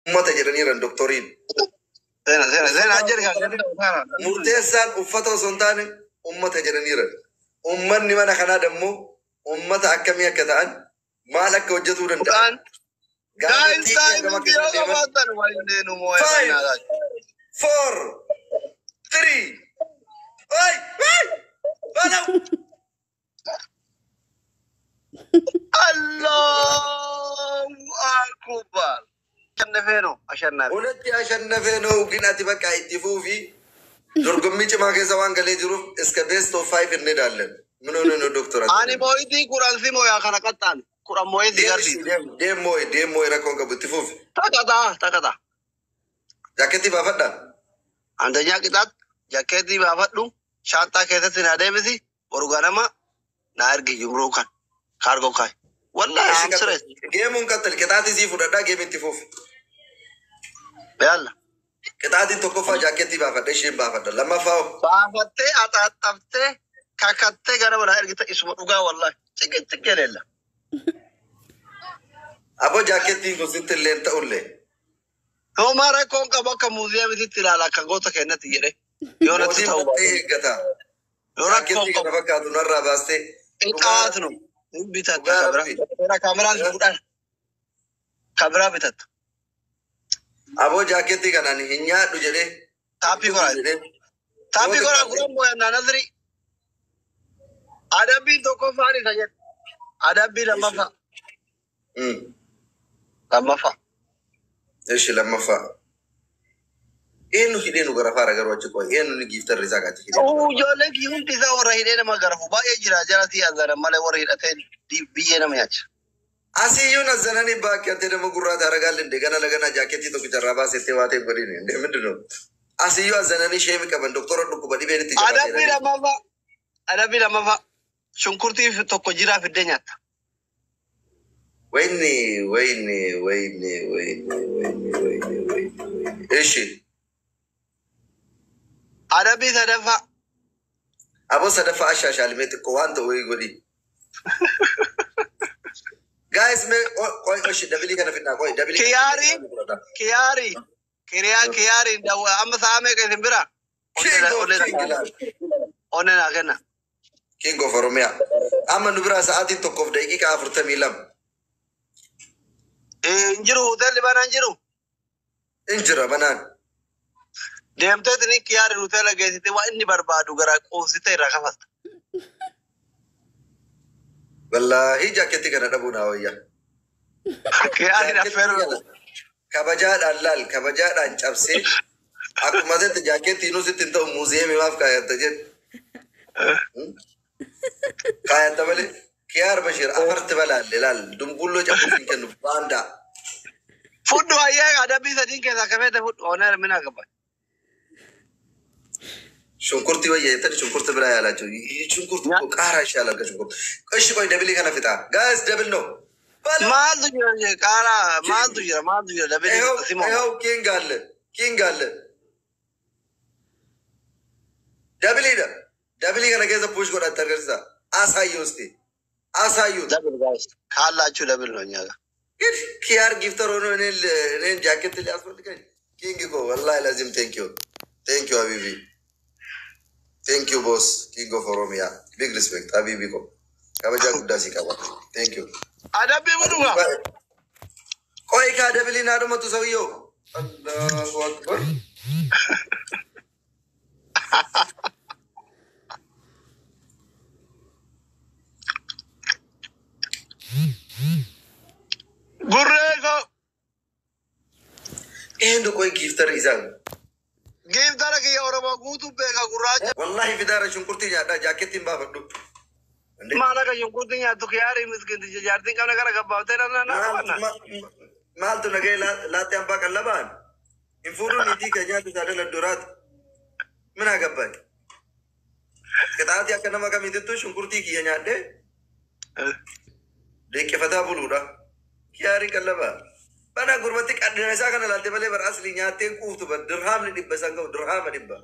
Ummata jedhaniiran doktoriin. Seena seena seena ajjeeri kan. Murteessaan uffata osoo hin taane ummata jedhaniiran. Ummanni mana kanaa dammoo ummata akkamii akka ta'an, maal akka hojjetuu danda'an. Guys, time yoo qabaatan waliin nu moo'ee. Five, four, three, oi, oi, balaw. Allahu akbar. Ashannafee no ashannafee. ሁለት ያሸነፈ ነው ግን ati bakka itti fuufi dorgommii cimaa keessa waan galee jiruuf እስከ best of five እንሄዳለን። ምን ሆነ ነው ዶክተር? Ani moo'itii 10 si moo'aa kana qaxxaane. 10 moo'ee si garsiisa. Deem moo'i, deem moo'i, rakkoon qabu, itti fuufi. Takataa takataa. Jaakkeettii baafadha. አንደኛ ቅጣት jakkeettii baafadhu, shaanxaa keessatti na deebisi, boru ganama na ergi, jumruu kan kaargoo kaay. Wallahi am serious. Geemuun qaxxal qixaatii sii fudhadhaa, geem itti fuufi. Yalla. Qixaatiin tokkoffaa jaakkeettii baafadha, isheen baafadha. Lammaffaa hoo? Baafattee axaaxaftee kakattee ganama na ergita, isuma dhugaa wallahi. Ciqi ciqi leella. Aboo, jaakkeettiin kun sitti illee hin ta'ullee. Homaa rakkoon qabu, akka muuziyeemititti ilaala, akka goota kennatti jedhe. Yoo natti Mootiin ta'u battee eeggata. Yoo rakkoon Jaakkeettii qabu. kana fakkaatu narraa baastee. Qixaatnu. Hin bitatta Dhugaa kabira. Rabbi. Kaameraan si fuudhan. Kabiraa bitatta. Aboo, jaakkeettii kanaan hin nyaadhu jedhee. Taappii koraa. Jedhee. Taappii koraa, 10 moo'annaa Nasri. Adabbiin tokkoffaan isa jedhe. Adabbii lammaffaa. Lammaffaa. እሺ lammaffaa. Eenyu hidhee nu garafaara garuu achi qoy? Eenyu ni giiftarri isaa qachi hidhee nu garafaara? Ijoolleen kiyya hundi isaa warra hidhee nama garafu baay'ee jira. Jala si azaran malee warra hidhatee biyyee nama nyaachisa. Asiyyuu nazzananii baakki ante ደግሞ ጉራ ታደርጋለህ እንዴ? ገና ለገና ጃኬtii tokkicha irraa baasettee waatee godhin እንዴ? ምንድን ነው? Asiyyuu azzananii sheemi qaban doktora dhukkuba dhibeen itti Adabbii jabaatee. lammaffaa. Adabbii lammaffaa. Shunkurtii tokko jiraa fiddee nyaatta. ወይኔ ወይኔ ወይኔ ወይኔ ወይኔ ወይኔ ወይኔ ወይኔ። እሺ። Adabbii sadaffaa. Aboo, sadaffaa ashaashaalimee xiqqoo waan ta'u wayii godhi. Guys, mee qoy, እሺ double kana fidhaa, qoy double. Kiyaarii. Kiyaarii. Kiriyaa kiyaarii amma sa'a meeqa isin bira? King of King ilaal. Onnee naa kenna. King of Oromiyaa. Amma nu biraa sa'aatiin 1:42. Hin jiru, hoteelli banaan jiru. In jira banaan. Deemtee tini kiyaarii hoteela geessite waan inni barbaadu gara quufsitee irraa kafalta. Wallaahi jaakkeettii kana dhabuu naa wayya. Kiyaarii affeeruu. Kabajaadhaan laal, kabajaadhaan cabsee akkuma jette jaakkeettii nus ittiin ta'u muuziyeemii maaf kaayatta jedhu. Kaayatta malee kiyaar Bashir afarti balaalle laal dumbulloo cabsuuf hin kennu baandaa. Fudhu hayyee, adabbii sadiin keessaa kafeete fudhu onnee mina qaba. ሽንኩርት ወየ jettani ሽንኩርት ብላ ያላቸው ሽንኩርት እኮ ቃራ ይሻላል ከሽንኩርት። እሺ ቆይ double kana fixa guys, double ነው። Maaltu jira qaaraa, maaltu jira, maaltu jira double simoo. ይኸው king አለ፣ king አለ፣ double dha. Double kana keessa push godhatte agarsiisa. አሳየው እስቲ አሳዩት። Double guys ካላችሁ double ነው እኛ ጋር። ግን ኪያር gifter ሆኖ እኔን ጃኬት ሊያስፈልገኝ። King ኮ ወላሂ ለዚህም thank you, thank you حبيبي, thank you boss, king of Oromia, big respect حبيبي ኮ kabajaa guddaa si qaba, thank you. Adabbii fudhugaa. ቆይ ካ double ና dhumatu ሰውየው። አላሁ አክበር። Gurree koo. ይሄን ቆይ gifter ይዛል። Giiftara kiyya Oromoo guutuu beeka gurraacha. ወላሂ fidaara shunkurtii nyaadhaa jaakettiin baafadhu። እንዴ? Maal akka shunkurtii nyaattu kiyaarii miskiinticha jaartiin qabne gara gabbaaftee na na qabanna. Maaltu nagee laatte abbaa qallabaan hin fuudhuun niitii kee nyaatu isaa daladdoraati. ምን አገባኝ? Qixaatii akka nama kamiitittu shunkurtii kiyya nyaadhee deeqqifataa buluudha. Kiyaarii qallabaa. Bana gurbatti qaddina isaa kana laalte malee bar asli nyaattee quuftu bar dirhaamni 100 isaan qabu dirhaama 100.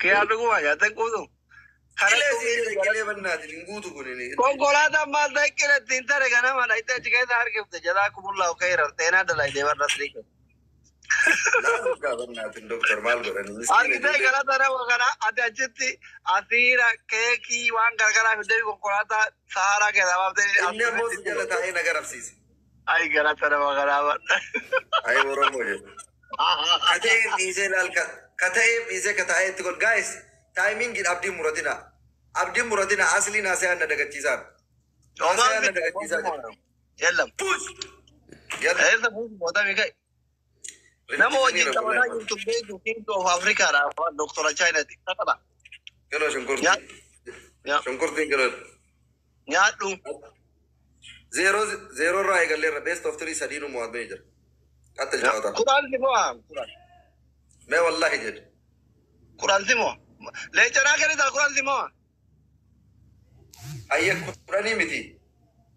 Kiyaar dhuguma nyaattee quutu. Qilee sii jedhe, qilee bannaatiin hin guutu kun. Konkolaataan maal ta'e qilee ittiin tare ganama dhayitee achi keessa harkifte jalaa kumullaa khayran seenaa dalaydee barra sirrii. Laalu gaafannaatiin doktor maal godhani miskiina Argitee ijoollee. Galata nama kana ati achitti asiira keekii waan gargaraa fiddee konkolaataa Saharaa keessaa baaftee Inni ammoo si jala taa'ee na garabsiise. Ay, galata nama kanaa badha. Ay, Oromoo jedhu. Ka ta'eef dhiisee laal ka ta'eef dhiisee ka taa'ee itti gol. Guys, timing abdiin muratina. Abdiin muratina, asliin haasa'aa na dagachiisaa. Haasa'aa na dagachiisaa jira. Yallam. Push! Yalla. Eessa buusu mootami kai. Nama wajjin taphataa jirtu beeku King of Africaadha afaan Doktora Chaayinaati. Tapha. Kiloo shunkurtii. Yaa. Shunkurtiin kiloo. Nyaadhu. 0-0 irraa eegalleerra, best of three sadiinuu mo'atee jira. Qaxxil jaawata. 10 si mo'a. 10. Mee wallahi jedhu. 10 si mo'a. Leencanaa kennitaa 10 si mo'a. Ayya, 10 miti.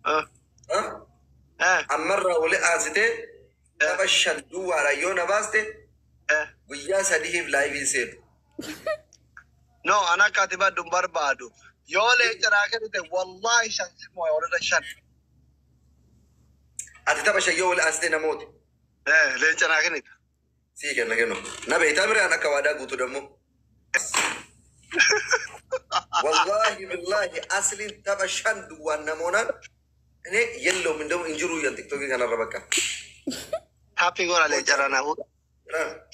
Ah. Ah? Eh. Ammarraa wali aansitee tapha shan duwwaadha yoo na baaste Eh. guyyaa sadiif live seenu. No, ana akka ati baddu hin barbaadu. Yoo leencanaa kennite wallahi shan si mo'a, walirra shan. Ati tapha shan yoo wali aansitee namooti. Eh, leencanaa kennite. Sii kenna kennu. Na beektaa biraan akka waadaa guutu dammoo. Wallahi billahi, asliin tapha shan duwwaan namoonaan እኔ የለውም እንደው እንጅሩ ያን ቲክቶክ kanarra bakka. Happy godha leencanaa naa fuudha.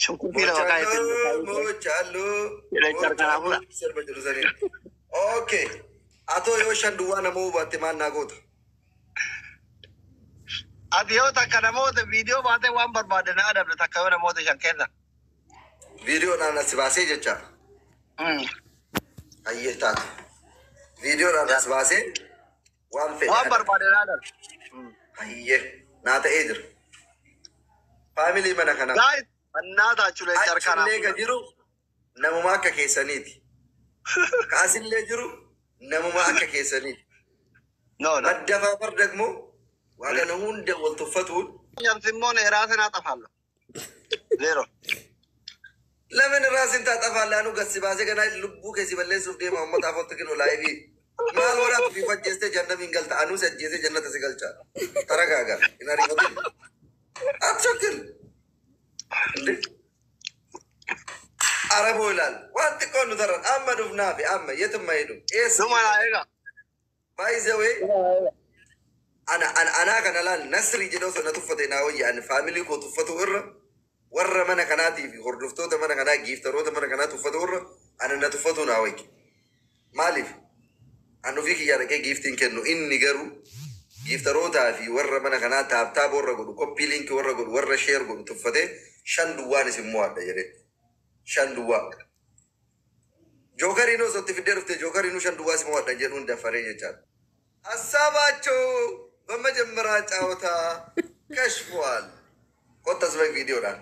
Shunkurtii lama kaa'eetiin. Mochaaloo. Leenca kanaa fuudha. Sirba jiru saniin. Okay. Atoo yoo shan duwwaa nama hubatte maal naa goota? Ati yoo takka namoota viidiyoo baatee waan barbaadde na adabde, takka yoo namoota shan keessa. Viidiyoodhaan as baasee jecha. Hayyee, taate. Viidiyoodhaan as baasee waan fedhe. Waan barbaadde na adabde. Hayyee, naa ta'ee jira. Family mana kanaa. Guys, annaa leenca harkaa naa Achillee ka fuudha. jiru namuma akka keessaniiti. Ka asillee jiru namuma akka keessaniiti. No, no. Maddafaafar ደግሞ waa kana hunda wal tuffatuun Simmoon ራስን አጠፋለሁ። ዜሮ። ለምን ራስን ታጠፋለህ? Anu gassi baasee ganaa lubbuu keessi balleessuuf deema uummata afootti kinu live. Maal waraatu fi ajjeestee jannamiin galta, anuu si ajjeesee jannata si galcha. ተረጋጋ። Hin ariifatin. አትቸክል እንዴ አረቦ ይላል። Waan xiqqoon nu taran amma dhufnaafi amma የትም አይሄዱም። Eessa Dhuma naa eega. By the way, ana ana anaa kana laal, Nasrii jedhee osoo na tuffate naa wayya. Ani family koo tuffatu irra, warra mana kanaatii fi hordoftoota mana kanaa, gifteroota mana kanaa tuffatu irra, ana na tuffatu naa wayya. Maaliif? Ani ofii kiyyaa dhaqee giftiin kennu, inni garuu gifterootaa fi warra mana kanaa tap tap warra godhu, copy link warra godhu, warra share godhu tuffatee shan duwwaan isin mo'adha jedhee. Shan duwwaa. Jookariin osoo itti fiddee dhufte jookariinuu shan duwwaa si mo'adha jedhuun daffaree jechaadha. ሀሳባቸው በመጀመሪያ ጨዋታ ከሽፏል። ቆጠስ በግ ቪዲዮ ዳን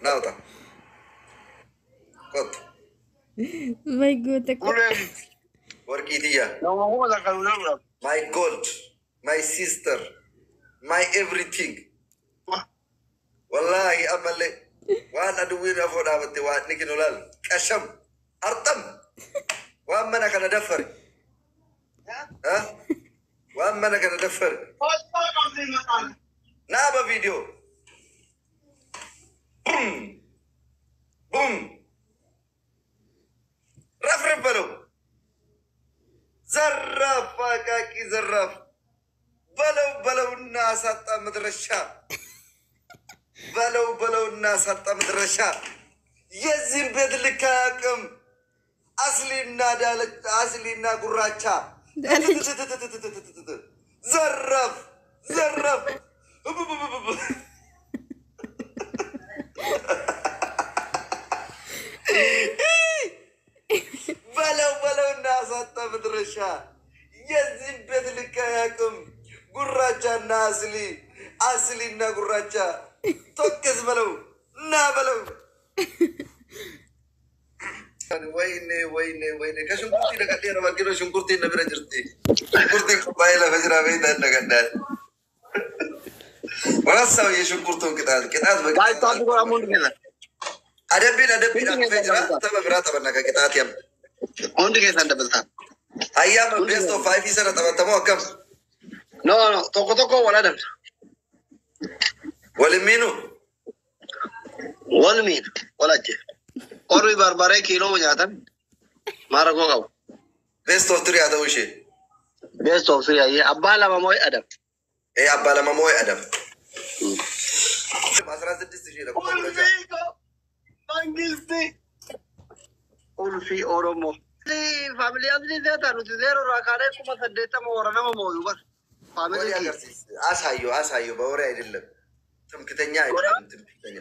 ናውጣ ቆጥ My God. Ulee. ወርቂትያ። Nama kuma takka nu darbu. My gold, my sister, my everything. Wallahi ammallee waan aduwwiin afoo dhaabatte waan ni kinu laal qasham arxam waan mana kana daffare waan mana kana daffare naaba viidiyoo ቡም ቡም ረፍረፍ በለው፣ ዘራፍ አቃቂ ዘራፍ በለው በለውና አሳጣ መድረሻ፣ በለው በለውና አሳጣ መድረሻ። የዚህን ቤት ልክ አያውቅም። አስሊና ዳለች አስሊና ጉራቻ ዘራፍ ዘራፍ። በለው በለውና አሳጣ መድረሻ። የዚህን ቤት ልክ አያውቅም። ጉራቻና አስሊ፣ አስሊና ጉራቻ ቶቅስ በለው እና በለው። ወይኔ ወይኔ ወይኔ፣ ከሽንኩርቲ ነቀዴ ነው ባኪኖ ሽንኩርቲ ነብረ ጅርቲ ሽንኩርቲ ባይ ለፈጅራ ቤት ነቀዳል ረሳው የሽንኩርቱን ቅጣት ቅጣት። Guys, tap godhaa hundi keessan. Adabbiin adabbiin akkuma jira, tapha biraa taphanna ka qixaati amma. Hundi keessan dabaltaa. Ayyaama best of five sana taphattamoo akkam? No, no, tokko tokko wal adabda. Walin miinu. Wal miidha. Wal ajjeefa. Ormi barbaree kiiloo nyaatan maal rakkoo qaba? Best of three haa ta'u ishee. Best of three ayyee abbaa lama moo'e adam. Ee, abbaa lama moo'e adam. 16,000 dha. 16,000. Ulfii ko mangisti. Ulfii Oromoo. Faamilii asli seeta nuti zeeroo irraa kaanee 80,000 warra nama mooyu bar. ወሬ Faamilii kiyya. አገርሲስ አሳየው አሳየው። በወሬ አይደለም፣ ትምክተኛ አይደለም፣ ትምክተኛ።